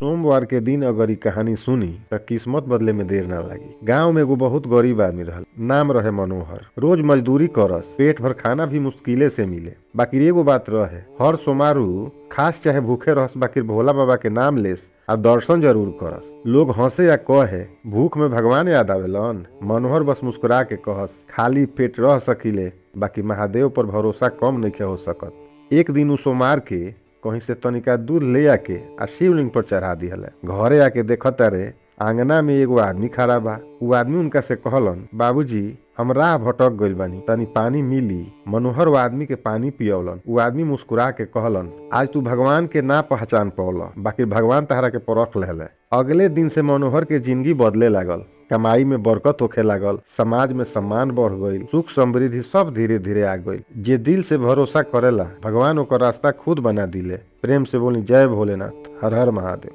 सोमवार के दिन अगर इ कहानी सुनी त किस्मत बदले में देर ना लागी। गांव में एगो बहुत गरीब आदमी रहल, नाम रहे मनोहर। रोज मजदूरी करस, पेट भर खाना भी मुश्किले से मिले। बाकी एगो बात रहे, हर सोमारू खास चाहे भूखे रहस बाकी भोला बाबा के नाम लेस आ दर्शन जरूर करस। लोग हंसे या कहे, भूख में भगवान याद आवेलन। मनोहर बस मुस्कुरा के कहस, खाली पेट रह सकीले बाकी महादेव पर भरोसा कम नइखे हो सकत। एक दिन उ सोमवार के कहीं से तनिका दूध ले आके आ शिवलिंग पर चढ़ा दिहले। घरे आके देखत रे आंगना में एगो आदमी खड़ा बा। उ आदमी उनका से कहलन, बाबूजी हम राह भटक गइल बानी, तनी पानी मिली? मनोहर वो आदमी के पानी पियौलन। उ आदमी मुस्कुरा के कहलन, आज तू भगवान के ना पहचान पौल बाकी भगवान तहरा के परख लेले। अगले दिन से मनोहर के जिंदगी बदले लागल। कमाई में बरकत होखे लागल, समाज में सम्मान बढ़ गईल, सुख समृद्धि सब धीरे धीरे आ गईल। जे दिल से भरोसा करेला भगवान ओकर रास्ता खुद बना दिले। प्रेम से बोली जय भोलेनाथ, हर हर महादेव।